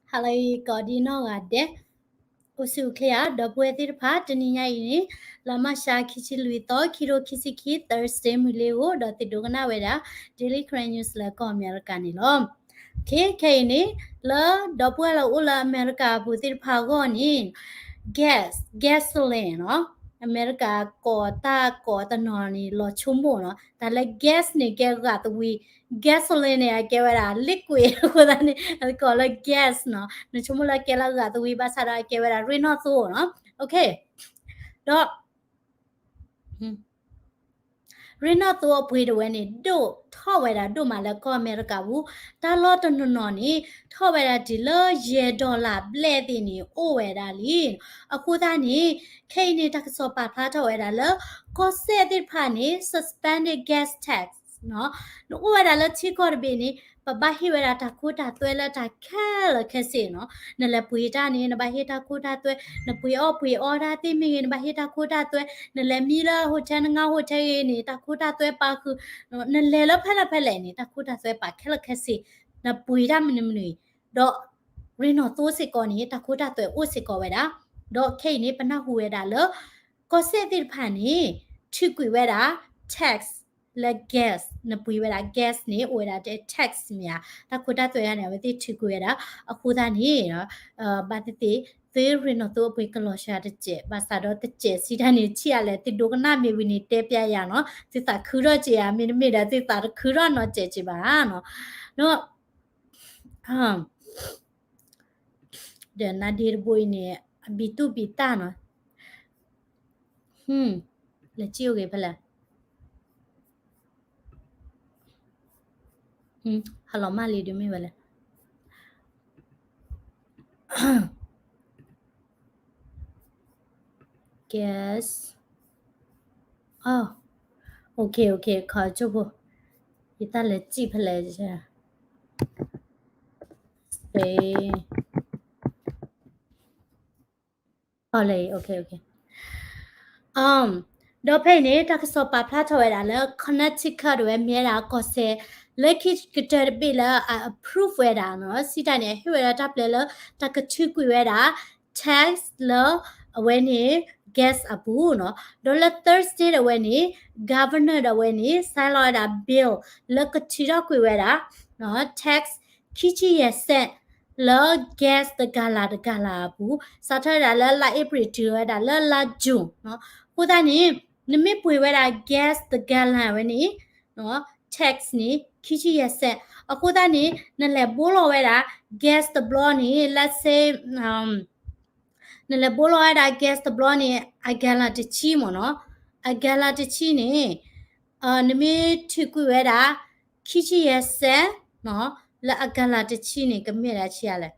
ဟါလၢအဂ့ၤ ကိးဒံနီၢ်ဂၤဒဲး, အိၣ်ဆူၣ်အိၣ်ချ့ဧါ ဒီပုၢ်ဝဲၢ်သ့ၣ်တဖၣ်, တနံၤညါအံၤန့ၣ် လါမးရှး ခံဆံလွံၢ်သီ ခံကထိခံဆံခံ Thursday မုၢ်လ့ၤဧိၤ, ဒီးသုဒိကနၣ်ဝဲဒၣ် Daily Karen News လၢကီၢ်အမဲရကၤန့ၣ်လီၤ. ခဲအံၤန့ၣ် လၢဒီပုၢ်ဝဲၢ်လၢအိၣ်လၢအမဲရကၤအပူၤသ့ၣ်တဖၣ်အဂီၢ်န့ၣ် gas, gasoline နီၤ, အမဲရကၤကိးတၢ်ကိးတနီၤန့ၣ် လီၤဆိကမိၣ်နီၤ, တၢ်လၢ gas န့ၣ်ကဲဂာ်သဝံ, gasoline န့ၣ် အကဲဝဲဒၣ် liquid အဃိသတးန့ၣ် အကိးလၢ gas နီၤ, နဆိကမိၣ်လၢကဲလၢဂာ်သဝံ ဘၣ်ဆၣ်ဒီးအကဲဝဲဒၣ်ရ့ၣ်နီၣ်သိနီၤ. ဒီး ရ့ၣ်နီၣ်သိအပှ့ၤတဝဲန့ၣ် ဒိၣ်ထီၣ်ဝဲဒၣ်ဒိၣ်မးလၢကီၢ်အမဲရကၤပူၤ, တၢ်လီၢ်တနီၤနီၤန့ၣ် ထီၣ်ဝဲဒၣ်တုၤလၢယဲၢ် dollar ဘျဲၣ်သ့ၣ်န့ၣ် အိၣ်ဝဲဒၣ်လံ. အဃိသတးန့ၣ် ခဲအံၤန့ၣ် တၢ်ကစီၣ်ပာ်ဖျါထီၣ်ဝဲဒၣ်လၢ ကီၢ်စဲၣ်သ့ၣ်တဖၣ်န့ၣ် suspended gas tax နီၤ, နအိၣ်ဝဲဒၣ်လၢထံကီၢ်တဘ့ၣ်န့ၣ် ပဘၣ်ဟ့ၣ်ဝဲဒၣ်တၢ်ခိတၢ်သွဲလၢတၢ်ခဲလၢာ်ခဲဆ့နီၤ. နလဲၤပှ့ၤတၢ်န့ၣ် နဘၣ်ဟ့ၣ်တၢ်ခိတၢ်သွဲ, နပှ့ၤအီၣ်ပှ့ၤအီတၢ်သ့ၣ်မ့ၢ်ဂ့ၤ နဘၣ်ဟ့ၣ်တၢ်ခိတၢ်သွဲ, နလဲၤမံလၢ hotel နငါ hotel ဂ့ၤန့ၣ် တၢ်ခိတၢ်သွဲပာ်ဃုာ်, နလဲၤလၢဖဲလဲၣ်ဖဲလဲၣ်န့ၣ် တၢ်ခိတၢ်သွဲပာ်ခဲလၢာ်ခဲဆ့, နပှ့ၤတၢ်မနုၤမနုၤအံၤ, ဒီးရ့ၣ်နီၣ်သိစ့ၢ်ကီးန့ၣ် တၢ်ခိတၢ်သွဲအိၣ်စ့ၢ်ကီးဝဲဒၣ်. ဒီးခဲအံၤန့ၣ် ပနၢ်ဟူဝဲဒၣ်လၢ ကီၢ်စဲၣ်သ့ၣ်တဖၣ်န့ၣ် ထုးကွံာ်ဝဲဒၣ် tax လၢ gas နပှ့ၤဝဲဒၣ် gas န့ၣ် အိၣ်ဝဲဒၣ် tax မ့ၢ်ဧါ, တၢ်ခိတၢ်သွဲဂၤန့ၣ် အဝဲသ့ၣ်ထုးကွံာ်ဝဲဒၣ်. အဃိသတးန့ၣ် ဘၣ်သ့ၣ်သ့ၣ် သုရ့ၣ်နီၣ်သိအပှ့ၤကလီၤစှၤတစဲး, ဘၣ်ဆၣ်ဒီးတစဲးစံးတၢ်န့ၣ် ထံၣ်အါလဲၣ် သုဒိကနၣ်မ့ၢ်ဝံၤန့ၣ် တဲပျးယၤနီၤ, သုသးခုထီၣ်က့ၤဧါ, မ့တမ့ၢ်ဒီး သုသးတခုထီၣ်နီတစဲးက့ၤဘၣ်နီၤ. ဒီး ဒီးနါဒ့တဘိအံၤန့ၣ် အဘံၣ်တူၢ်ဘံၣ်တၢ်နီၤ, လဲၤစံၣ်အိၣ်ဂ့ၤဖဲလဲၣ်, ဟါလီၤမၢ်လံဒုးမ့ၢ်ဝဲလဲၣ်. Gas, okay, okay, ခီကၠိဖိ, ယတၢ်လဲၤစံၣ်ဖဲလဲၣ်, စ့ အလဲၤ, okay, okay. ဒီးဖဲအံၤန့ၣ် တၢ်ကစီၣ်ပာ်ဖျါထီၣ်ဝဲဒၣ်လၢ Connecticut တဝဲမ့ၢ်ဝဲဒၣ်ကီၢ်စဲၣ် လၢခံကတၢၢ်တဘ့ၣ်လၢအ approve ဝဲဒၣ်နီၤ, စံးတၢ်န့ၣ် အဟ့ၣ်ဝဲဒၣ်တၢ်ပျဲလၢ တၢ်ကထုးကွံာ်ဝဲဒၣ် tax လၢအဝဲန့ၣ် gas အပူၤနီၤ. ဒီးလၢ Thursday တဝဲန့ၣ် governor တဝဲန့ၣ် sign လီၤဝဲဒၣ် bill လၢကထုးထီၣ်ကွံာ်ဝဲဒၣ် tax ခံဆံယဲၢ်စဲး လၢ gas တဂၤလၢ်တဂၤလၢ်အပူၤ, စးထီၣ်ဝဲဒၣ်လၢလါအ့ဖြ့ၣ် တုၤဝဲဒၣ်လၢလါယူၤနီၤ. အဃိသတးန့ၣ် နမ့ၢ်ပှ့ၤဝဲဒၣ် gas တဂၤလၢ်ဝဲန့ၣ် tax န့ၣ် ခံဆံယဲၢ်စဲး. အဃိသတးန့ၣ် နလဲၤဘိလီၤဝဲဒၣ် gas တဘျီန့ၣ် let's say နလဲၤဘိလီၤဝဲဒၣ် gas တဘျီန့ၣ် အဂၤလၢ်တဆံမ့ၢ်နီၤ, အဂၤလၢ်တဆံန့ၣ် နမ့ၢ်ထုးကွံာ်ဝဲဒၣ် ခံဆံယဲၢ်စဲး လၢအဂၤလၢ်တဆံန့ၣ် ကမ့ၢ်ဒၣ်ဆံးအါလဲၣ်,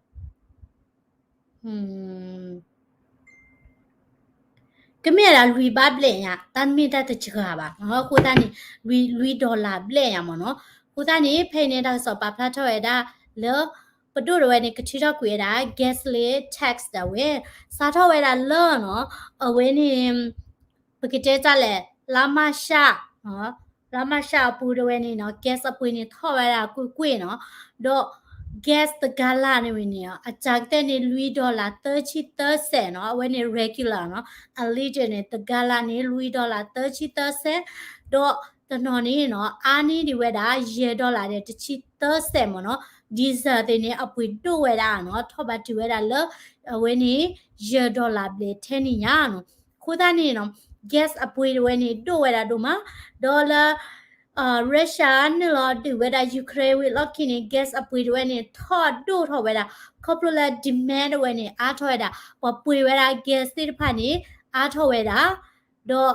ကမ့ၢ်ဒၣ်လွံၢ်ဘးဘျဲၣ်ညါ, တၢ်မ့ၢ်တၢ်တစှၤဘၣ်, အဃိသတးန့ၣ် လွံၢ် လွံၢ် dollar ဘျဲၣ်ညါမ့ၢ်နီၤ. အဃိသတးန့ၣ် ဖဲအံၤန့ၣ် တၢ်ကစီၣ်ပာ်ဖျါထီၣ်ဝဲဒၣ်လၢ ပဒိၣ်တဝဲန့ၣ် ကထုးထီၣ်ကွံာ်ဝဲဒၣ် gasoline tax ဒၣ်ဝဲ စးထီၣ်ဝဲဒၣ်လၢနီၤ, အဝဲန့ၣ် ပကတဲတၢ်လဲၣ် လါမးရှး လါမးရှးအပူၤတဝဲန့ၣ်နီၤ gas အပှ့ၤန့ၣ်ထီၣ်ဝဲဒၣ်ကွ့ၢ်ကွ့ၢ်နီၤ, ဒီး gas တဂၤလၢ်န့ၣ်ဝဲန့ၣ် အစှၤကတၢၢ်န့ၣ် လွံၢ် dollar သၢဆံသၢစဲးနီၤ, အဝဲန့ၣ် regular နီၤ, a liter န့ၣ် တဂၤလၢ်န့ၣ် လွံၢ် dollar သၢဆံသၢစဲး, ဒီးတနီၤန့ၣ်နီၤ အါန့ၢ်ဒံးဝဲဒၣ် ယဲၢ် dollar ဒီးတဆံသၢစဲးမ့ၢ်နီၤ, diesel သ့ၣ်န့ၣ်အပှ့ၤဒိၣ်ဝဲဒၣ်နီၤ ထီၣ်ဘးတုၤဝဲဒၣ်လၢ အဝဲန့ၣ် ယဲၢ် dollar ဘျဲၣ်ထဲန့ၣ်ညါနီၤ. အဃိသတးန့ၣ်နီၤ gas အပှ့ၤတဝဲန့ၣ် ဒိၣ်ဝဲဒၣ်ဒိၣ်မး, ဒီးလၢ Russia နုာ်လီၤဒုးဝဲဒၣ် Ukraine ဝံၤလီၢ်ခံန့ၣ် gas အပှ့ၤတဝဲန့ၣ် ထီၣ်ဒိၣ်ထီၣ်ဝဲဒၣ်, ခီဖျိလၢ demand တဝဲန့ၣ် အါထီၣ်ဝဲဒၣ်, ပှၤပှ့ၤဝဲဒၣ် gas သ့ၣ်တဖၣ်န့ၣ် အါထီၣ်ဝဲဒၣ်, ဒီး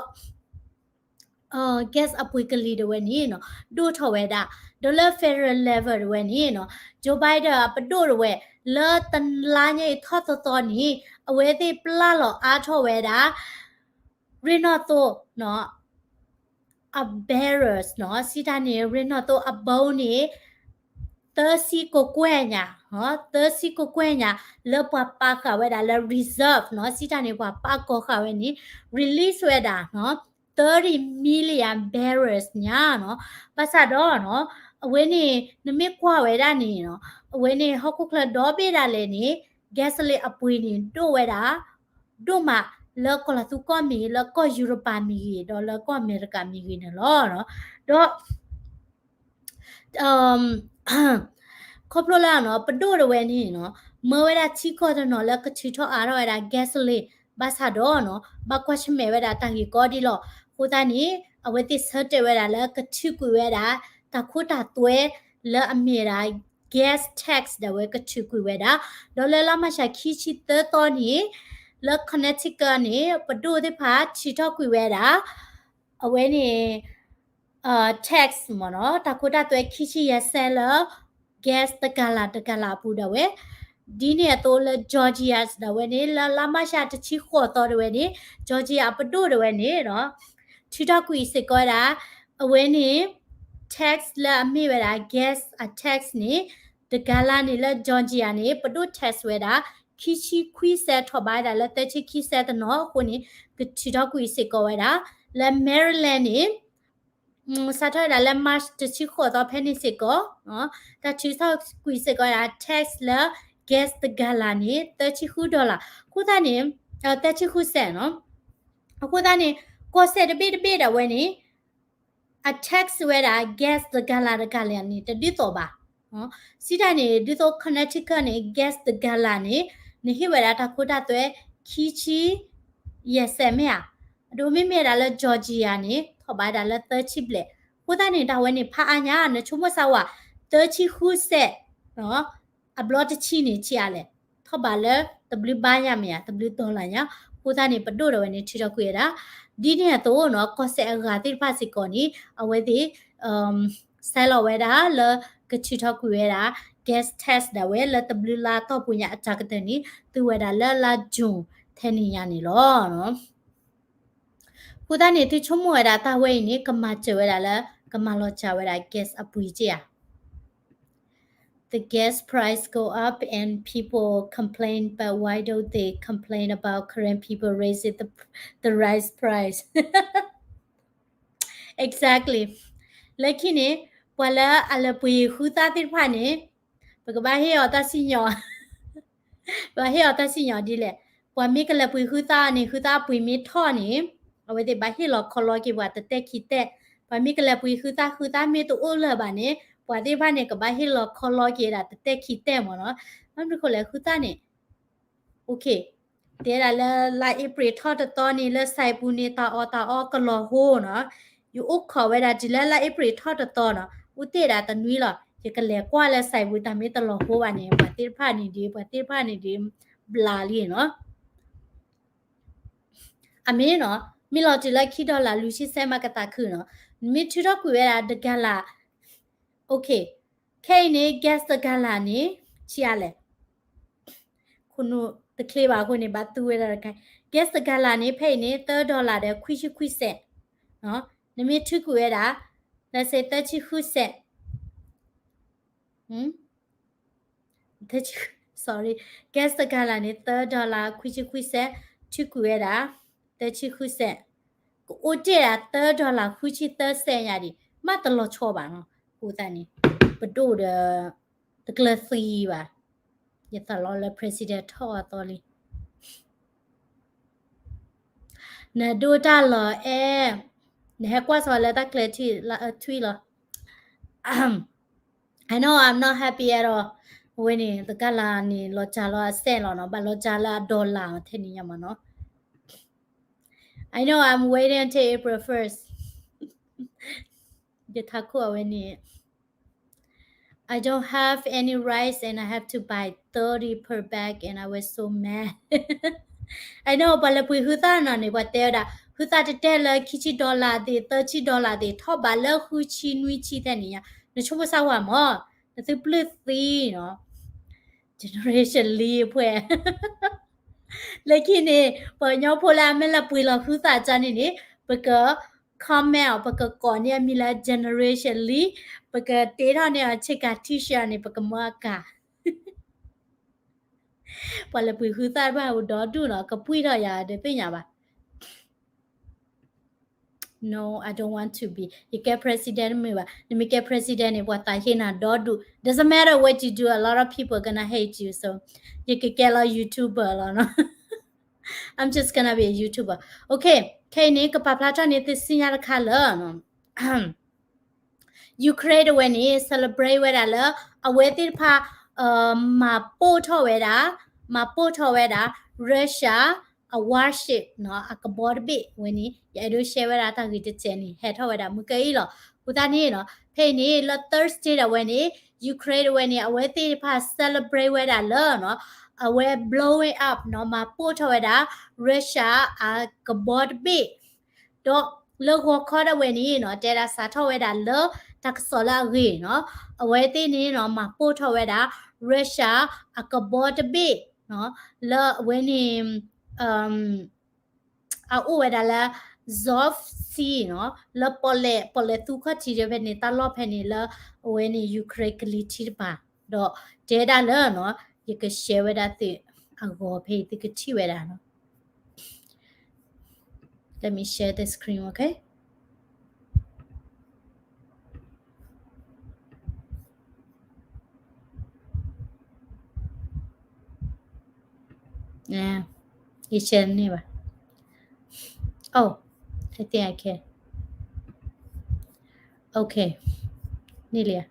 gas အပှ့ၤကလံၤတဝဲန့ၣ်နီၤ ဒိၣ်ထီၣ်ဝဲဒၣ်, ဒီးလၢ federal level တဝဲန့ၣ်နီၤ Joe Biden အပဒိၣ်တဝဲ လၢတလါညါအံၤထီၣ်သီသီန့ၣ် အဝဲသ့ၣ်ပျၢ်လီၤအါထီၣ်ဝဲဒၣ် ရ့ၣ်နီၣ်သိ အ barrels နီၤ စံးတၢ်န့ၣ် ရ့ၣ်နီၣ်သိအဘိန့ၣ် သၢဆံကကွဲၢ်ညါ, သၢဆံကကွဲၢ်ညါ လၢပှၤပာ်ဃာ်ဝဲဒၣ်လၢ reserve နီၤ စံးတၢ်န့ၣ် ပှၤပာ်ကီၤဃာ်ဝဲန့ၣ် release ဝဲဒၣ်နီၤ thirty million barrels ညါနီၤ. ဘၣ်ဆၣ်ဒီးနီၤ အဝဲန့ၣ် နမ့ၢ်ကွၢ်ဝဲဒၣ်န့ၣ်နီၤ, အဝဲန့ၣ်ဟီၣ်ခိၣ်ချၢဒီဘ့ၣ်ဒၣ်လဲာ်န့ၣ် gasoline အပှ့ၤန့ၣ် ဒိၣ်ဝဲဒၣ် ဒိၣ်မးလၢကီၢ်လီၤသူကီၢ်မ့ၢ်ဂ့ၤ လၢကီၢ်ယူရပၤမ့ၢ်ဂ့ၤ ဒီးလၢကီၢ်အမဲရကၤမ့ၢ်ဂ့ၤန့ၣ်လီၤ. ဒီး ခီဖျိလၢနီၤ ပဒိၣ်တဝဲန့ၣ်နီၤ မၢဝဲဒၣ်ထံကီၢ်တနီၤလၢကထုးထီၣ်အါထီၣ်ဝဲဒၣ် gasoline ဘၣ်ဆၣ်ဒီးနီၤ ဘၣ်ကွၢ်ဆၢၣ်မဲာ်ဝဲဒၣ်တၢ်ဂ့ၢ်ကီဒ်လီၤ. အဃိသတးန့ၣ် အဝဲသ့ၣ်ဆၢတဲာ်ဝဲဒၣ်လၢကထုးကွံာ်ဝဲဒၣ် တၢ်ခိတၢ်သွဲလၢအမ့ၢ်ဝဲဒၣ် gas tax ဒၣ်ဝဲကထုးကွံာ်ဝဲဒၣ်, ဒီးလၢလါမၢ်ၡးခံဆံသၢသီန့ၣ် လၢ Connecticut န့ၣ် ပဒိၣ်သ့ၣ်တဖၣ်ထုးထီၣ်ကွံာ်ဝဲဒၣ် အဝဲန့ၣ် tax မ့ၢ်နီၤ တၢ်ခိတၢ်သွဲခံဆံယဲၢ်စဲးလၢ gas တကၤလၢ်တကၤလၢ်အပူၤဒၣ်ဝဲ, ဒ်န့ၣ်အသိးလၢ Georgia ဒၣ်ဝဲန့ၣ် လၢလါမၢ်ၡးတဆံဃိးသီဒၣ်ဝဲန့ၣ် Georgia အပဒိၣ်ဒၣ်ဝဲန့ၣ်နီၤ ထုးထီၣ်ကွံာ်စ့ၢ်ကီးဝဲဒၣ် အဝဲန့ၣ် tax လၢအမ့ၢ်ဝဲဒၣ် gas အ tax န့ၣ် တကၤလၢ်န့ၣ်လၢ Georgia န့ၣ် ပဒိၣ် tax ဝဲဒၣ် ခံဆံခွံစဲး ထီၣ်ဘးဝဲဒၣ်လၢသၢဆံခံစဲးတနီၤအဃိန့ၣ် ကထုးထီၣ်ကွံာ်စ့ၢ်ကီးဝဲဒၣ်, လၢ Maryland န့ၣ် စးထီၣ်ဝဲဒၣ်လၢ March တဆံဃိးသီဖဲန့ၣ်စ့ၢ်ကီး တၢ်ထုးထီၣ်ကွံာ်စ့ၢ်ကီးဝဲဒၣ် tax လၢ gas တကၤလၢ်န့ၣ် သၢဆံဃု dollar အဃိသတးန့ၣ် သၢဆံဃုစဲးနီၤ အဃိသတးန့ၣ် ကီၢ်စဲၣ်တဘ့ၣ်တဘ့ၣ်ဒၣ်ဝဲန့ၣ် အ tax ဝဲဒၣ် gas တကၤလၢ်တကၤလၢ်န့ၣ် တဒ်သိးဘၣ်. စံးတၢ်န့ၣ် ဒ်သိး Connecticut န့ၣ် gas တကၤလၢ်န့ၣ် နဟ့ၣ်ဝဲဒၣ်တၢ်ခိတၢ်သွဲ ခံဆံယဲၢ်စဲးမ့ၢ်ဧါ. အဒိမ့မ့ၢ်ဒၣ်လၢ Georgia န့ၣ် ထီၣ်ဘးဒၣ်လၢသၢဆံဘျဲၣ်. အဃိသတးန့ၣ် တၢ်ဝဲန့ၣ်ဖးအါညါ နဆိကမိၣ်စၢ်ဝဲ သၢဆံဃုစဲး အဘျီတဆံန့ၣ်ဆံးအါလဲၣ်, ထီၣ်ဘးလၢတဘျုးဘးညါမ့ၢ်ဧါ, တဘျုး dollar ညါ, အဃိသတးန့ၣ် ပဒိၣ်ဒၣ်ဝဲန့ၣ် ထုးထီၣ်ကွံာ်ဝဲဒၣ်, ဒ်န့ၣ်အသိးနီၤ ကီၢ်စဲၣ်အဂၤသ့ၣ်တဖၣ်စ့ၢ်ကီးန့ၣ် အဝဲသ့ၣ် ဆဲးလီၤဝဲဒၣ်လၢကထုးထီၣ်ကွံာ်ဝဲဒၣ် gas tax ဒၣ်ဝဲလၢတဘျုးလါအတီၢ်ပူၤညါအတၢ်ကတၢၢ်န့ၣ် သုဝဲဒၣ်လၢလါ June ထဲန့ၣ်ညါန့ၣ်လီၤ. အဃိသတးန့ၣ် သုဆိကမိၣ်ဝဲဒၣ်တၢ်ဝဲအံၤန့ၣ် ကမၤစၢၤဝဲဒၣ်လၢ ကမၤလီၤစှၤဝဲဒၣ် gas အပှ့ၤက့ဧါ. The gas price go up and people complain, but why don't they complain about Karen people raising the, the rice price? Exactly. လၢခံန့ၣ် ပှၤလၢအလဲၤပှ့ၤဃုသၣ်သ့ၣ်တဖၣ်န့ၣ် ပကဘၣ်ဟ့ၣ်အီၤတၢ်စံၣ်ညီၣ် ပှၤဟ့ၣ်အီၤတၢ်စံၣ်ညီၣ်ဒ်လဲၣ်, ပှၤမ့ၢ်ကလဲၤပှ့ၤဃုသၣ်န့ၣ် ဃုသၣ်အပှ့ၤမ့ၢ်ထီၣ်န့ၣ် အဝဲသ့ၣ်ဘၣ်ဟ့ၣ်လီၤခီလီက့ၤပှၤတတဲာ်ခံတဲာ်, ပှၤမ့ၢ်ကလဲၤပှ့ၤဃုသၣ် ဃုသၣ်မ့ၢ်တအိၣ်လၢၤဘၣ်န့ၣ် ပှၤသ့ၣ်တဖၣ်န့ၣ် ကဘၣ်ဟ့ၣ်လီၤခီလီက့ၤဒၣ်တတဲာ်ခံတဲာ်မ့ၢ်နီၤ, ဘၣ်မနုၤဃိလဲၣ်ဃုသၣ်န့ၣ် OK, တဲဒၣ်လၢလါအ့ဖြ့ၣ်ထီၣ်တသီန့ၣ် လၢစဲးပူၤန့ၣ် တၢ်အီၣ်တၢ်အီကလီၤဟိနီၤ, ယအိၣ်ခိးဝဲဒၣ်တုၤလၢလါအ့ဖြ့ၣ်ထီၣ်တသီနီၤ, အိၣ်တ့ၢ်ဒၣ်တနွံလီၤ, ယကလဲၤကွၢ်လၢစဲးပူၤ တၢ်မ့ၢ်တလီၤဟိဘၣ်န့ၣ် ပှၤသ့ၣ်တဖၣ်န့ၣ်ဒ် ပှၤသ့ၣ်တဖၣ်န့ၣ်ဒ် ဘျးလံနီၤ အမ့ၢ်နီၤ, မ့ၢ်လီၤတုၤလၢခံ dollar လွံၢ်ဆံစဲးမးကသးခုနီၤ, မ့ၢ်ထုးထီၣ်ကွံာ်ဝဲဒၣ်တကၤလၢ်, OK, ခဲအံၤန့ၣ် gas တကၤလၢ်န့ၣ် ဆံးအါလဲၣ်, ခိၣ်နူာ်တချ့ဘၣ်အဃိန့ၣ် ဘၣ်သူဝဲဒၣ်တခါ, gas တကၤလၢ်န့ၣ် ဖဲအံၤန့ၣ် သၢ dollar ဒီးခွံဆံခွံစဲး, နမ့ၢ်ထုးကွံာ်ဝဲဒၣ် let's say သၢဆံဃုစဲး sorry, gas တကၤလၢ်န့ၣ် သၢ dollar ခွံဆံခွံစဲး, ထုးကွံာ်ဝဲဒၣ် သၢဆံဃုစဲး, ကအိၣ်တ့ၢ်ဒၣ် သၢ dollar ဃုဆံသၢစဲးညါဒံး, မ့ၢ်တလီၤဆီဘၣ်နီၤ, အဃိသတးန့ၣ် ပဒိၣ်ဒီး တကျၢၤသံဘၣ်, ယသးလီလၢ president ထီၣ်အသီလံ နဒိၣ်တၢ်လီၤအဲၣ်, နဟဲကွၢ်စီၤလၢတၢ်ကျဲၤထံၣ်လၢအထွံၣ်လီၤ. I know I'm not happy at all. အဝဲန့ၣ် တကၤလၢ်န့ၣ် လီၤစှၤလီၤအစဲးလီၤနီၤ, ဘၣ်လီၤစှၤလၢအ dollar ထဲန့ၣ်ညါမးနီၤ. I know I'm waiting until April first. ယထးခိၣ်အဝဲန့ၣ် I don't have any rice and I have to buy thirty per bag and I was so mad. I know ပှၤလၢပှ့ၤဃုသၣ်နီၤန့ၣ် ပှၤတဲဝဲဒၣ် ဃုသၣ်တတဲာ်လၢခံဆံ dollar သ့ၣ် သၢဆံ dollar သ့ၣ် ထီၣ်ဘးလၢဃုဆံနွံဆံထဲန့ၣ်ညါ, နဆိကမိၣ်စၢ်ဝဲမး, နသုပျုၢ်သံနီၤ, generation လံအဖှဲၣ် လၢခံန့ၣ် ပှၤကညီဖိလၢအမ့ၢ်လၢပှ့ၤလီၤဃုသၣ်ကၢန့ၣ်န့ၣ် ပက comment အီၤ ပကကိးန့ၢ်အမံၤလၢ generation လံ, ပကတ့ထီၣ်န့ၢ်အီၤဆ့ကၤ T-shirt န့ၣ် ပကမၢအကၤ ပှၤလၢပှ့ၤဃုသၣ်တဖၣ်အိၣ်ဒီဒူၣ်နီၤ, ကပှံၢ်ထီၣ်ယၤဒီးသ့ၣ်ညါဘၣ်. no, I don't want to be. ယကဲ president မ့ၢ်ဘၣ်. နမ့ၢ်ကဲ president န့ၣ် ပှၤသးဟ့နၤဒီဒူၣ်. Doesn't matter what you do, a lot of people gonna hate you. So ယကကဲလီၤ YouTuber လီၤနီၤ. I'm just gonna be a YouTuber. Okay, ခဲအံၤန့ၣ် ကပာ်ဖျါထီၣ်န့ၢ်သုစံညါတခါလၢ Ukraine တဝဲန့ၣ် celebrate ဝဲဒၣ်လၢ အဝဲသ့ၣ်တဖၣ် မၤပိၢ်ထီၣ်ဝဲဒၣ်, မၤပိၢ်ထီၣ်ဝဲဒၣ် Russia အ warship နီၤ, အကဘီတဘ့ၣ်ဝဲန့ၣ် ယအဲၣ်ဒိး share ဝဲဒၣ်တၢ်ဂ့ၢ်တစဲးန့ၣ် ဟဲထီၣ်ဝဲဒၣ်မုၢ်ကဲအံၤလီၤ. အဃိသတးန့ၣ်နီၤ ဖဲအံၤန့ၣ် လၢ Thursday ဒၣ်ဝဲန့ၣ် Ukraine တဝဲန့ၣ် အဝဲသ့ၣ်တဖၣ် celebrate ဝဲဒၣ်လၢနီၤ အဝဲ blowing up နီၤ, မၤပိၢ်ထီၣ်ဝဲဒၣ် Russia အကဘီတဘ့ၣ် ဒီးလၢဂီၤခီဒၣ်ဝဲန့ၣ်နီၤ တဲဒၣ်စးထီၣ်ဝဲဒၣ်လၢတၢ်ကစီၣ်လၢအဂ့ၤနီၤ, အဝဲသ့ၣ်န့ၣ်နီၤ မၤပိၢ်ထီၣ်ဝဲဒၣ် Russia အကဘီတဘ့ၣ်နီၤ, လၢအဝဲန့ၣ် အအိၣ်ဝဲဒၣ်လၢ Azov Sea နီၤ, လၢပီၣ်လဲၣ် ပီၣ်လဲၣ်သူခီၣ်ထံးဒီးဖဲန့ၣ် တၢ်လီၢ်ဖဲန့ၣ်လၢ အဝဲန့ၣ် Ukraine ကလံၤထံးတပၤ, ဒီးတဲဒၣ်လၢနီၤ ယက share ဝဲဒၣ်သု အဂီၤဖဲအံၤသုကထံၣ်ဝဲဒၣ်နီၤ. Let me share the screen, okay? Yeah, ယ share န့ၢ်ဘၣ်. Oh, I think I can. Okay, န့ၣ်လံဧါ.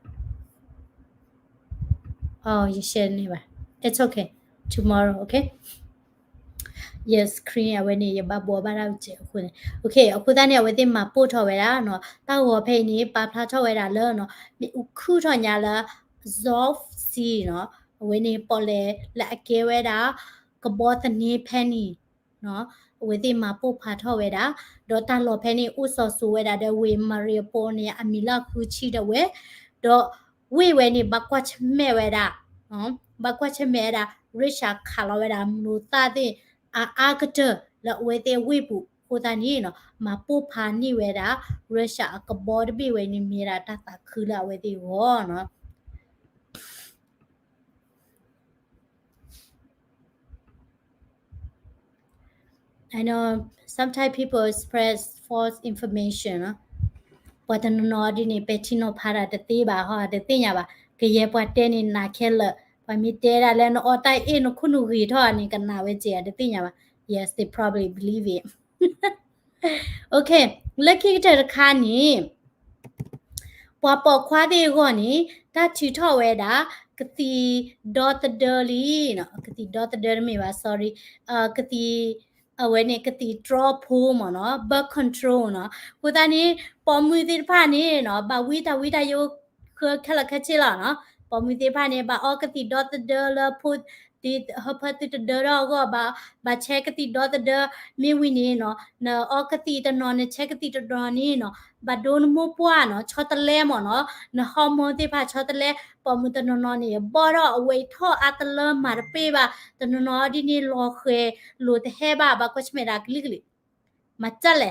Oh, ယ share န့ၢ်ဘၣ်. It's okay. Tomorrow, okay? Yes, screen အဝဲန့ၣ် ယဘၣ်ဘှီဘၣ်တၢ်ကဲးအဃိန့ၣ်. Okay, အဃိသတးန့ၣ် အဝဲသ့ၣ်မၤပိၢ်ထီၣ်ဝဲဒၣ်နီၤ, တၢ်ဂီၤဖဲအံၤန့ၣ် ပာ်ဖျါထီၣ်ဝဲဒၣ်လၢနီၤ မ့ၣ်အူခုၣ်ထီၣ်ညါလၢ Azov Sea နီၤ, အဝဲန့ၣ်ပီၣ်လဲၣ်လၢအကဲဝဲဒၣ် ကဘီသန့ဖဲန့ၣ် အဝဲသ့ၣ်မၤပိၢ်ဖးထီၣ်ဝဲဒၣ်, ဒီးတၢ်လီၢ်ဖဲန့ၣ် အိၣ်စီၤစိၤဝဲဒၣ်ဒီးဝ့ၢ် Mariupol န့ၣ် အမံၤလၢအဃုဆံဒီးဝဲ, ဒီးဝ့ၢ်ဝဲန့ၣ် ဘၣ်ကွၢ်ဆၢၣ်မဲာ်ဝဲဒၣ်, ဘၣ်ကွၢ်ဆၢၣ်မဲာ်ဝဲဒၣ် Russia ခးလီၤဝဲဒၣ်မနုၤသၣ်သ့ၣ် အအါကတၢၢ်လၢအဝဲသ့ၣ်အဝ့ၢ်ပူၤအဃိသတးန့ၣ်နီၤ, မၤပိၢ်ဖးန့ၢ်ဝဲဒၣ် Russia အကဘီတဘ့ၣ်ဝဲန့ၣ် မ့ၢ်ဒၣ်တၢ်သးခုလၢအဝဲသ့ၣ်အဂီၢ်နီၤ. I know sometimes people spread false information နီၤ, ပှၤတနီၤနီၤဒ်န့ၣ် ပဲာ်ထံနီၤဖးတၢ်တသ့ဘၣ်ဟီ, တသ့ၣ်ညါဘၣ်, ကယဲၢ်ပှၤတဲန့ၣ်နာ်ခဲလၢာ်, ပှၤမ့ၢ်တဲဒၣ်လၢနအီၣ်တၢ်အ့ၣ် နခိၣ်နူာ်ဂ့ၤထီၣ်န့ၣ် ကနာ်ဝဲကဲး တသ့ၣ်ညါဘၣ်. Yes, they probably believe it. Okay, လၢခံကတၢၢ်တခါန့ၣ် ပှၤပိာ်ခွါသ့ၣ်အဂီၢ်န့ၣ် တၢ်ထုးထီၣ်ဝဲဒၣ် ကသံၣ်ဒီသဒၢလံ, ကသံၣ်ဒီသဒၢတမ့ၢ်ဘၣ်, sorry, ကသံၣ်, အဝဲန့ၣ် ကသံၣ်တြီဖိမ့ၢ်နီၤ, birth control နီၤ. အဃိသတးန့ၣ် ပိာ်မုၣ်သ့ၣ်တဖၣ်န့ၣ်နီၤ ဘၣ်ဝံတၢ်ဝံတၢ်ယိး ဃၢခဲလၢာ်ခဲဆ့လီၤနီၤ. ပိာ်မုၣ်သ့ၣ်တဖၣ်န့ၣ် ဘၣ်အီကသံၣ်ဒီသဒၢလၢဖိ ဒ်ဟၢဖၢသုတဒၢထီၣ်အဂီၢ် ဘၣ်, ဘၣ်ဆဲးကသံၣ်ဒီသဒၢ, မ့ၢ်ဝံၤန့ၣ်နီၤ နအီကသံၣ်တနီၤ နဆဲးကသံၣ်တနီၤန့ၣ်နီၤ ဘၣ်ဒိနမိၢ်ပှၢ်နီၤ ဆီတလဲမ့ၢ်နီၤ, န hormone သ့ၣ်တဖၣ်ဆီတလဲ, ပိာ်မုၣ်တနီၤနီၤန့ၣ် ဘီၣ်ထီၣ်အဝဲထီၣ်အါတလၢမၤတပ့ၢ်ဘၣ်, တနီၤနီၤဒ်န့ၣ်လီၤဃဲၤလိာ်တဟဲဘၣ်, ဘၣ်ကွၢ်ဆၢၣ်မဲာ်ဒၣ်ကလုာ်ကလုာ် မၤတၢ်လဲၣ်.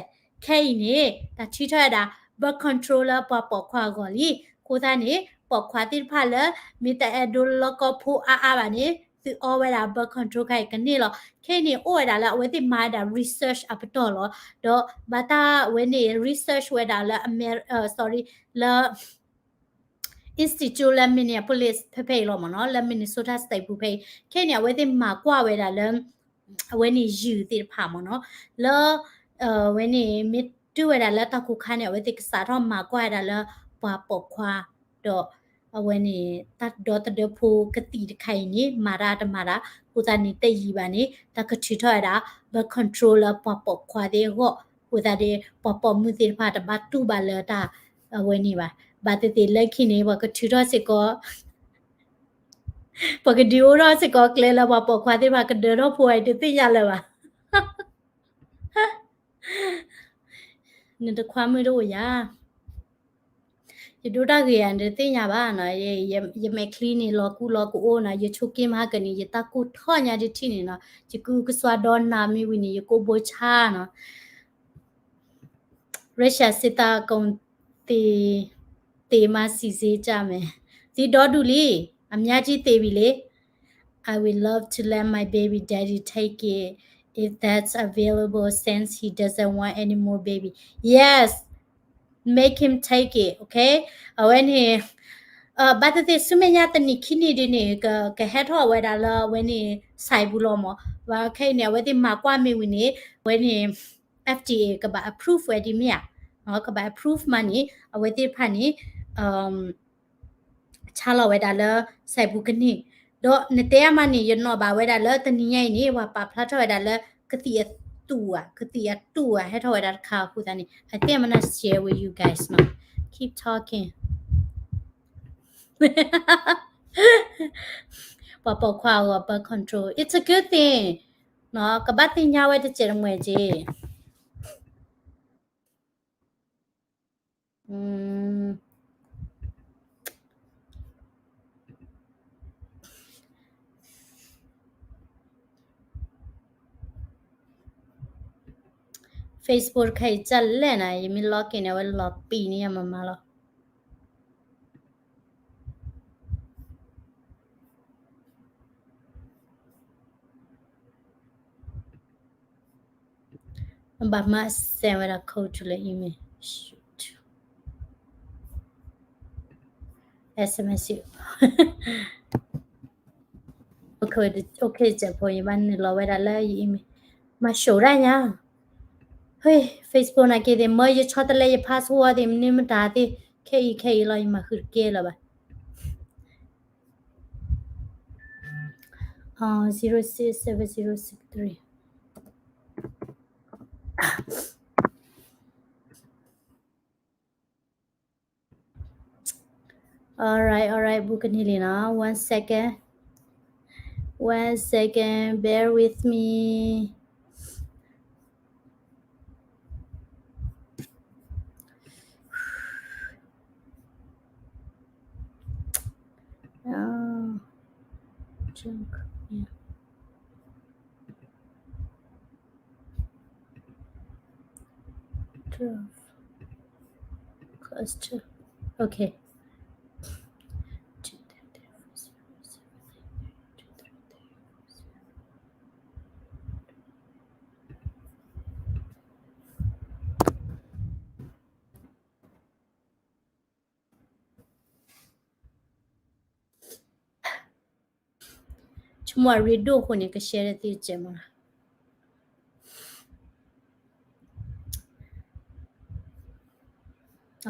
ခဲအံၤန့ၣ် တၢ်ထုးထီၣ်ဝဲဒၣ် birth control လၢပှၤပိာ်ခွါအဂီၢ်လံ. အဃိသတးန့ၣ် ပိာ်ခွါသ့ၣ်တဖၣ်လၢ မ့ၢ်တအဲၣ်ဒိးလီကီဖိအါအါဘၣ်န့ၣ် သုအီဝဲဒၣ် birth control ခါအံၤကန့ၢ်လီၤ. ခဲအံၤန့ၣ် အိၣ်ဝဲဒၣ်လၢအဝဲသ့ၣ်မၤဝဲဒၣ် research အပတီၢ်လီၤ. ဒီးဘၣ်တၢ်ဝဲန့ၣ် research ဝဲဒၣ်လၢအမဲ, sorry, လၢ institute လၢ Minneapolis ဖဲဖဲအံၤလီၤမ့ၢ်နီၤ, လၢ Minnesota State ပူၤဖဲအံၤ, ခဲအံၤန့ၣ် အဝဲသ့ၣ်မၤကွၢ်ဝဲဒၣ်လၢ အဝဲန့ၣ်ယုၢ်သ့ၣ်တဖၣ်မ့ၢ်နီၤ, လၢ အဝဲန့ၣ် မ့ၢ်တုၤဝဲဒၣ်လၢတၢ်ကိၢ်ခါန့ၣ် အဝဲသ့ၣ်ကစးထီၣ်မၤကွၢ်ဝဲဒၣ်လၢပှၤပိာ်ခွါ, ဒီး အဝဲန့ၣ် တၢ်ဒီသဒၢဖိကသံၣ်တခါအံၤန့ၣ် မၤတၢ်တမၤတၢ်, အဃိသတးန့ၣ်တယံာ်ဘၣ်န့ၣ် တၢ်ကထုးထီၣ်ဝဲဒၣ် birth control လၢပှၤပိာ်ခွါသ့ၣ်အဂီၢ်, အဃိသတးန့ၣ် ပှၤပိာ်မုၣ်သ့ၣ်တဖၣ်တဘၣ်တူၢ်ဘၣ်လၢတၢ်အဝဲန့ၣ်ဘၣ်. ဘၣ်သ့ၣ်သ့ၣ်လၢခံန့ၣ် ပှၤကထုးထီၣ်စ့ၢ်ကီး, ပှၤကဒုးအိၣ်ထီၣ်စ့ၢ်ကီးကျဲလၢပှၤပိာ်ခွါသ့ၣ်တဖၣ်ကဒၢထီၣ်ဖိအံၤ တသ့ၣ်ညါလၢၤဘၣ်. နတခွါမုၣ်တအိၣ်ယၤ, ယဒိတၢ်ဂ့ၤဧါ နတသ့ၣ်ညါဘၣ်နီၤ, ယမဲာ်ချံန့ၣ် လီၤကူလီၤကအိၣ်နီၤ, ယဆိကမိၣ်မၤကန့ၣ် ယတၢ်ကိၢ်ထီၣ်ညါတထံၣ်န့ၣ်နီၤ, ယကုကစွါဒီနၤမ့ၢ်ဝံၤန့ၣ် ယကိၢ်ဘိဆါနီၤ. Russia စစ်တပ် သေ, သေမှ စီစစ်ကြမယ်. သေဒီဒူၣ်လံ, အများကြီးသေပြီလေ. I would love to let my baby daddy take it if that's available, since he doesn't want any more baby. Yes, make him take it, okay? အဝဲန့ၣ် ဘၣ်သ့ၣ်သ့ၣ်ဆူမဲာ်ညါတနံၤခံနံၤဒ်န့ၣ် ကဟဲထီၣ်ဝဲဒၣ်လၢအဝဲန့ၣ် site ပူၤလီၤမး. ဘၣ်ခဲအံၤန့ၣ် အဝဲသ့ၣ်မၤကွၢ်မ့ၢ်ဝံၤန့ၣ် အဝဲန့ၣ် F D A ကဘၣ် approve ဝဲဒ်မ့ၢ်ဧါ, ကဘၣ် approve မးန့ၣ် အဝဲသ့ၣ်တဖၣ်န့ၣ် ဆါလီၤဝဲဒၣ်လၢ site ပူၤကန့ၢ်, ဒီးနတဲအါမးန့ၣ် ယနီၣ်ဘၣ်ဝဲဒၣ်လၢတနံၤညါအံၤန့ၣ် ပှၤပာ်ဖျါထီၣ်ဝဲဒၣ်လၢ ကသံၣ်အတူၢ်ဧါ, ကသံၣ်အတူၢ်ဧါ ဟဲထီၣ်ဝဲဒၣ်တခါအဃိသတးန့ၣ် I think I'm gonna share with you guys now. Keep talking. ပှၤပိာ်ခွါအဂီၢ် birth control, it's a good thing. ကဘၣ်သ့ၣ်ညါဝဲတစဲးတမှဲးက့ၤ. Facebook တခါအံၤ ကလဲၣ်နၤ, ယမ့ၢ် log in န့ၣ် အဝဲလီၤပံာ်န့ၢ်ယၤမးမးလီၤ. ဘၣ်မၤ send ဝဲဒၣ် code to လၢ email, shoot, S M S you. Okay, okay, ကဲဖိ ယဘၣ်နုာ်လီၤဝဲဒၣ်လၢယ email, မၤ show ဒၣ်ညါ. ဟဲ Facebook နာ်က့သ့ၣ် မၢယဆီတလဲယ password သ့ၣ် မနုၤမတၤသ့ၣ် ခဲအံၤခဲအံၤလီၤ ယမၤဃုာ်တကဲလၢၤဘၣ်. Zero six seven zero six three. All right, all right, ဘူးကန့ၢ်လံနီၤ. One second. One second, bear with me. Oh, junk, yeah. Twelve. Plus two. Okay. ဆိကမိၣ်အရ့ဒိၣ်အဃိန့ၣ် က share ဒၣ်သ့ၣ်တစဲးမး.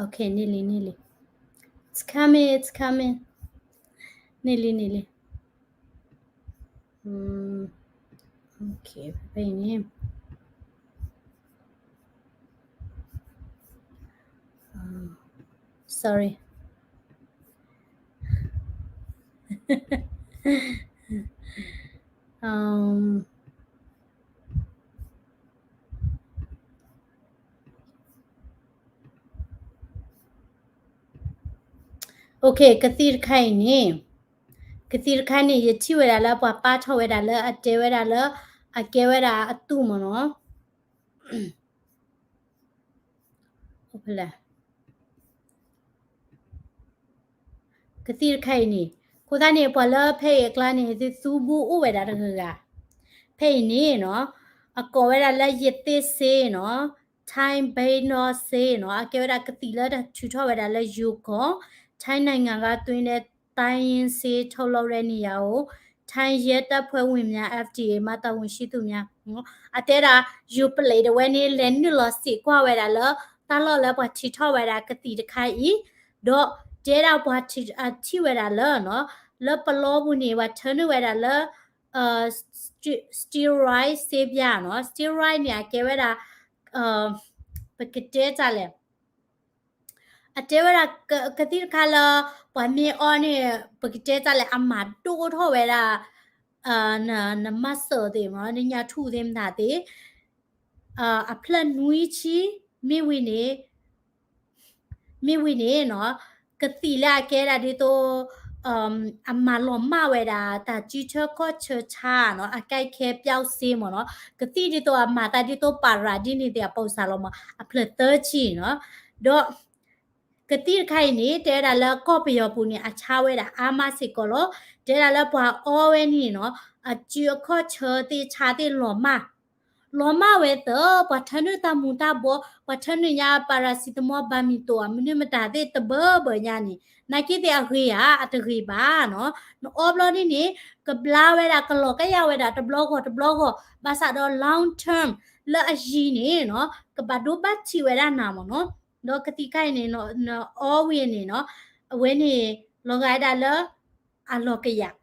Okay, န့ၢ်လံ န့ၢ်လံ. It's coming, it's coming. န့ၢ်လံ န့ၢ်လံ. Okay, ဖဲအံၤန့ၣ် Sorry. Um, okay, ကသံၣ်တခါအံၤန့ၣ်, ကသံၣ်တခါန့ၣ် ယထံၣ်ဝဲဒၣ်လၢပှၤပာ်ထီၣ်ဝဲဒၣ်လၢအတဲဝဲဒၣ်လၢ အကဲဝဲဒၣ်အတူၢ်မးနီၤ. ကသံၣ်တခါအံၤန့ၣ်, အဃိသတးန့ၣ် ပှၤလၢဖဲအံၤအကျါန့ၣ် သုသူဘူးအိၣ်ဝဲဒၣ်တဂၤဂၤ. ဖဲအံၤန့ၣ်နီၤ, အကိးဝဲဒၣ်လၢယသ့ၣ်စ့နီၤ, Thai Bainor စ့နီၤ, အကဲဝဲဒၣ်ကသံၣ်လၢတၢ်ထုးထီၣ်ဝဲဒၣ်လၢယိၤကီၢ်, ထိုင်းနိုင်ငံကသွင်းတဲ့ တိုင်းရင်းဆေးထုတ်လုပ်တဲ့နေရာကို ထိုင်းရဲတပ်ဖွဲ့ဝင်များ F D A မှ တာဝန်ရှိသူများ အတဲဒၣ် ယိၤပလံးတဝဲန့ၣ် လဲၤနုာ်လီၤစံးကွၢ်ဝဲဒၣ်လၢ တၢ်လီၢ်လၢပှၤထုးထီၣ်ဝဲဒၣ်ကသံၣ်တခါအံၤ, ဒီးတဲဒၣ်ပှၤထံၣ်ဝဲဒၣ်လၢနီၤ, လၢပလီပူၤန့ၣ် ပှၤထၢနုာ်ဝဲဒၣ်လၢ steroid ဆေးပြားနီၤ, steroid န့ၣ် အကဲဝဲဒၣ် ပကတဲတၢ်လဲၣ်, အတဲဝဲဒၣ် ကသံၣ်တခါလၢ ပှၤမ့ၢ်အီန့ၣ် ပကတဲတၢ်လဲၣ် အမၤဒိၣ်ထီၣ်ဝဲဒၣ် န muscle သ့ၣ်မး နညၣ်ထူၣ်သ့ၣ်မတၤသ့ၣ် အဖျၢၣ်နွံဆံ မ့ၢ်ဝံၤန့ၣ်, မ့ၢ်ဝံၤန့ၣ်နီၤ, ကသံၣ်လၢအကဲဒၣ်ဒ်သိး အမၤလီၤမၢ်ဝဲဒၣ် တၢ်စုထၢကီၢ်ဆၢဆါနီၤ, အကဲခဲပျောက်ဆေးမးနီၤ, ကသံၣ်ဒ်သိးအမၤသးဒ်သိးပၤရၤဒ်န့ၣ်သ့ၣ် အပိာ်စၢ်လီၤမး အဖျၢၣ်သၢဆံနီၤ, ဒီး ကသံၣ်တခါအံၤန့ၣ် တဲဝဲဒၣ်လၢကီၢ်ပယီၤပူၤန့ၣ် အဆါဝဲဒၣ်အါမးစ့ၢ်ကီးလီၤ. တဲဝဲဒၣ်လၢပှၤအီဝဲန့ၣ်နီၤ, အစုအခီၣ်ဆၢသ့ၣ်ဆါသ့ၣ်လီၤမၢ် လီၤမၢ်ဝဲသၢ ပှၤထၢနုာ်တၢ်မူၤတၢ်ဘှီ, ပှၤထၢနုာ်ညါ paracetamol ဘၣ်မံၤတိၣ် မနုၤမတၤသ့ၣ်တဘၢဘၢညါန့ၣ် နာ်က့သ့ၣ်အဂ့ၤဧါ, အတဂ့ၤဘၣ်နီၤ. နအီဘျီဒ်န့ၣ် ကဘျါဝဲဒၣ် ကလီၤကယၢ်ဝဲဒၣ်တဘျီဂီၢ်တဘျီဂီၢ်, ဘၣ်ဆၣ်ဒီး long term လၢအယံၤန့ၣ်နီၤ ကဘၣ်ဒိဘၣ်ထံးဝဲဒၣ်နၤမ့ၢ်နီၤ. ဒီးကသံၣ်ခါအံၤန့ၣ် နအီဝံၤန့ၣ်နီၤ အဝဲန့ၣ် လီၤဂာ်ဝဲဒၣ်လၢ အလီၤကယၢ်,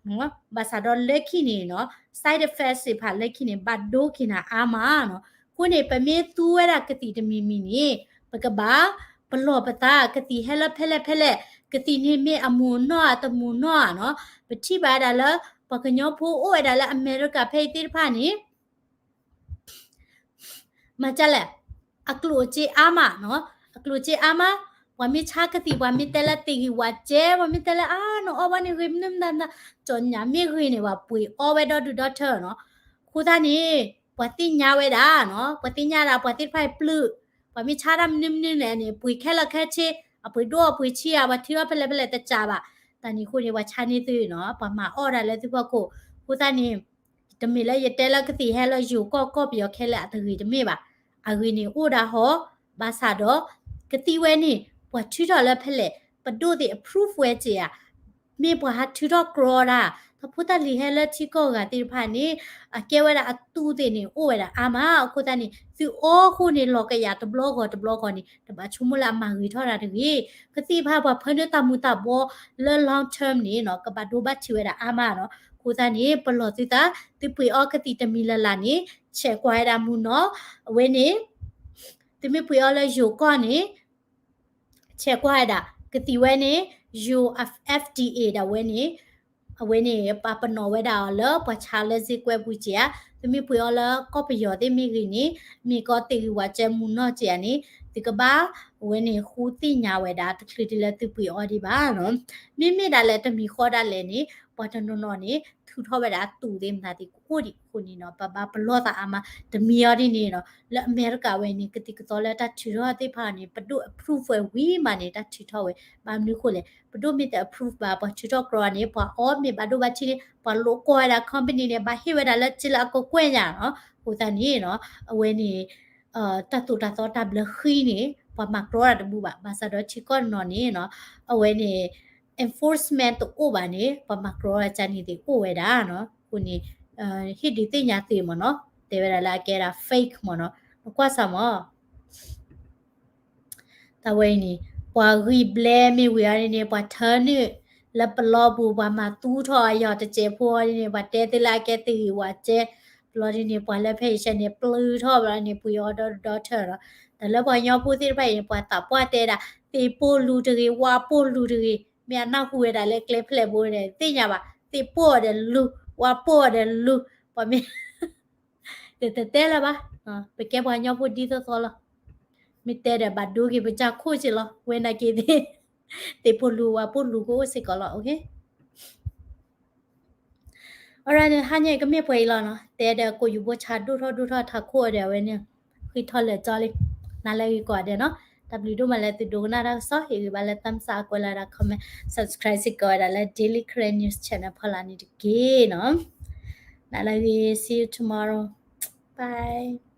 ဘၣ်ဆၣ်ဒီးလၢခံန့ၣ်နီၤ side effects သ့ၣ်တဖၣ်လၢခံန့ၣ် ဘၣ်ဒိက့ၤနၤအါမးနီၤ. အဃိန့ၣ် ပမ့ၢ်သူဝဲဒၣ်ကသံၣ်တမံၤမံၤန့ၣ် ပကဘၣ်ပလီၢ်ပသး ကသံၣ်ဟဲလၢဖဲလဲၣ်ဖဲလဲၣ်, ကသံၣ်န့ၣ်မ့ၢ်အမူၤနီၢ်အတမူၤနီၢ်နီၤ. ပထံၣ်ဘၣ်ဝဲဒၣ်လၢ ပှၤကညီဖိအိၣ်ဝဲဒၣ်လၢအမဲရကၤဖဲအံၤသ့ၣ်တဖၣ်န့ၣ် မၤဒ်လဲၣ်, အကျိၣ်အစ့အါမးနီၤ, အကျိၣ်အစ့အါမး, ပှၤမ့ၢ်ဆါကသံၣ် ပှၤမ့ၢ်တဲလၢသ့ၣ်ဂံၢ်ဝးကဲ, ပှၤမ့ၢ်တဲလၢ အါ နအီဘၣ်န့ၣ်ဂ့ၤမနုၤမတၤမတၤ, ကၠီညၣ်မ့ၢ်ဂ့ၤန့ၣ် ပှၤပှ့ၤအီဝဲဒီဒူၣ်ဒီထၢနီၤ. အဃိသတးန့ၣ် ပှၤသ့ၣ်ညါဝဲဒၣ်နီၤ, ပှၤသ့ၣ်ညါဒၣ် ပှၤသ့ၣ်တဖၣ်အံၤပျုၢ်, ပှၤမ့ၢ်ဆါတၢ်မနုၤမနုၤလဲၣ်န့ၣ် ပှ့ၤခဲလၢာ်ခဲဆ့, အပှ့ၤဒိၣ်အပှ့ၤဆံးဧါ, ပှၤထုးထီၣ်ဖဲလဲၣ်ဖဲလဲၣ်တကးဘၣ်. တၢ်န့ၣ်အဃိန့ၣ် ပှၤဆါန့ၢ်သုနီၤ, ပှၤမၤအီၣ်ဒၣ်လၢသုဖီခိၣ်. အဃိသတးန့ၣ် တမ့ၢ်လၢယတဲလၢကသံၣ်ဟဲလၢယိၤကီၢ်ကီၢ်ပယီၤခဲလၢာ်အတဂ့ၤတမ့ၢ်ဘၣ်. အဂ့ၤန့ၣ်အိၣ်ဒၣ်ဟီ, ဘၣ်ဆၣ်ဒီး ကသံၣ်ဝဲန့ၣ် ပှၤထုးထီၣ်လၢဖဲလဲၣ်, ပဒိၣ်သ့ၣ် approve ဝဲက့ၤဧါ, မ့ၢ်ပှၤဟးထုးထီၣ်ကြီဒၣ်, တၢ်ဖိတၢ်လံၤဟဲလၢထံကီၢ်ဂၤသ့ၣ်တဖၣ်န့ၣ် အကဲဝဲဒၣ်အသူးသ့ၣ်န့ၣ် အိၣ်ဝဲဒၣ်အါမး. အဃိသတးန့ၣ် သုအီဃိန့ၣ် လီၤကယၢ်တဘျီဂီၢ်တဘျီဂီၢ်န့ၣ် တဘၣ်ဆိကမိၣ်လၢအမၤဂ့ၤထီၣ်တၢ်တဂ့ၤ. ကသံၣ်တဖၣ်ပှၤဖၢနုာ်တၢ်မူၤတၢ်ဘှီလၢ long term န့ၣ်နီၤ ကဘၣ်ဒိဘၣ်ထံးဝဲဒၣ်အါမးနီၤ. အဃိသတးန့ၣ် ပလီၢ်သုသး, သုပှ့ၤအီကသံၣ်တမံၤလၢ်လၢ်န့ၣ် ဆဲးကွၢ်ဝဲဒၣ်မူၤနီၢ်, အဝဲန့ၣ် သုမ့ၢ်ပှ့ၤအီလၢယိၤကီၢ်န့ၣ် ဆဲးကွၢ်ဝဲဒၣ် ကသံၣ်ဝဲန့ၣ် ယိၤ F D A ဒၣ်ဝဲန့ၣ်, အဝဲန့ၣ် ပာ်ပနီၣ်ဝဲဒၣ်အီၤလၢပှၤဆါလၢစ့ကွဲပူၤက့ၤဧါ. သုမ့ၢ်ပှ့ၤအီလၢကီၢ်ပယီၤသ့ၣ်မ့ၢ်ဂ့ၤန့ၣ်, မ့ၢ်ကီသ့ၣ်ဂံၢ်ဝးကဲမူၤနီၢ်က့ၤဧါန့ၣ်, သုကဘၣ် အဝဲန့ၣ် ဃုသ့ၣ်ညါဝဲဒၣ် တချုးဒ်လၢသုပှ့ၤအီဒံးဘၣ်နီၤ. မ့မ့ၢ်ဒၣ်လဲာ်တမံၤဃီဒၣ်လဲာ်န့ၣ် ပှၤတနီၤနီၤန့ၣ် ထုးထီၣ်ဝဲဒၣ်အသူးသ့ၣ်မတၤသ့ၣ်ကအိၣ်ဒံးအဃိန့ၣ်နီၤ, ပဘၣ်ပလီၢ်သးအါမး. တမံၤအီၤဒ်န့ၣ်နီၤ, လၢအမဲရကၤဝဲန့ၣ် ကသံၣ်ကသီလၢတၢ်ထုးထီၣ်သ့ၣ်တဖၣ်န့ၣ် ပဒိၣ် approve ဝဲဝံၤမးန့ၣ် တၢ်ထုးထီၣ်ဝဲ. ဘၣ်မနုၤအဃိလဲၣ်, ပဒိၣ်မ့ၢ်တ approve ဘၣ် ပှၤထုးထီၣ်ကြီန့ၣ် ပှၤအီမ့ၢ်ဘၣ်ဒိဘၣ်ထံးန့ၣ် ပှၤလိးကွၢ်ဝဲဒၣ် company န့ၣ် ဘၣ်ဟ့ၣ်ဝဲဒၣ်လၢစ့လၢအကကွဲၢ်ညါနီၤ. အဃိသတးန့ၣ်နီၤ, အဝဲန့ၣ် တၢ်သိၣ်တၢ်သီတၢ်ဘျၢဃံန့ၣ် ပှၤမၤကြီတၢ်တဘူဘၣ်. ဘၣ်ဆၣ်ဒီးထံကီၢ်တနီၤန့ၣ်နီၤ, အဝဲန့ၣ် enforcement တအိၣ်ဘၣ်န့ၣ် ပှၤမၤကြီတၢ်ကန့ၣ်သ့ၣ်အိၣ်ဝဲဒၣ်နီၤ. အဃိန့ၣ် ဟ့ၣ်ဒုးသ့ၣ်ညါသ့မ့ၢ်နီၤ, တဲဝဲဒၣ်လၢအကဲဒၣ် fake မ့ၢ်နီၤ, နကွၢ်စၢ်မ့ၢ် တၢ်ဝဲအံၤန့ၣ် ပှၤဂံၢ်ဘျဲမ့ၢ်ဝံၤအီၤဒ်န့ၣ် ပှၤထၢနုာ်လၢပလီပူၤ ပှၤမၤသူထီၣ်အယီၤတစဲးဖိအီၤဒ်န့ၣ် ပှၤတဲသ့လၢအကဲသ့ၣ်ဂံၢ်ဝးကဲ, ဘျီဒ်န့ၣ် ပှၤလၢဖဲအံၤဆဲန့ၣ် ပျုၢ်ထီၣ်ဘျီန့ၣ် ပှ့ၤအီဒီဒီထၢၣ်ဒီး တၢ်လၢပှၤကညီဖိသ့ၣ်တဖၣ်အံၤန့ၣ် ပှၤသးပှၢ်တဲဒၣ် သ့ၣ်ပိၢ်လူၤတဂ့ၤ ဝါပိၢ်လူၤတဂ့ၤ, မ့ၢ်အနၢ်ဟူဝဲဒၣ်လၢကျဲဖျဲၣ်ဘိန့ၣ် သ့ၣ်ညါဘၣ်, သ့ၣ်ပိၢ်အီၤဒီးလူၤ, ဝါပိၢ်အီၤဒီးလူၤ, ပှၤမ့ၢ် တတဲလၢၤဘၣ်, ပကဲပှၤကညီဖိဒ်သိးသိးလီၤ. မ့ၢ်တဲဒီးဘၣ်ဒိက့ၤပစၢ်ခိၣ်က့ၤလီၤ, ဝဲနာ်က့ၤသ့ၣ်, သ့ၣ်ပိၢ်လူၤဝါပိၢ်လူၤကအိၣ်စ့ၢ်ကီးလီၤ, OK. Alright န့ၣ် ဟါညါအံၤကမ့ၢ်ပှဲၤအံၤလီၤနီၤ, တဲဒီးကိးယူၤဘိဆါဒိၣ်ထီၣ်ဒိၣ်ထီၣ်ထးခိၣ်ဒီးအဝဲန့ၣ်, ဃံထီၣ်လၢာ်ကၠီလံ, နၤလၢဂ့ၤကိးဂၤဒဲးနီၤ, တၢ်ဘျုးဒိၣ်မးလၢသုဒိကနၣ်တၢ်ကစီၣ်, ဟ့ၣ်ဂံၢ်ဘါလၢ thumbs up ကွဲးလီၤဒၣ် comment, subscribe စ့ၢ်ကီးဝဲဒၣ်လၢ Daily Karen News Channel ဖီလာ်န့ၣ်တက့ၢ်နီၤ. နၤလၢဂ့ၤ, see you tomorrow. Bye.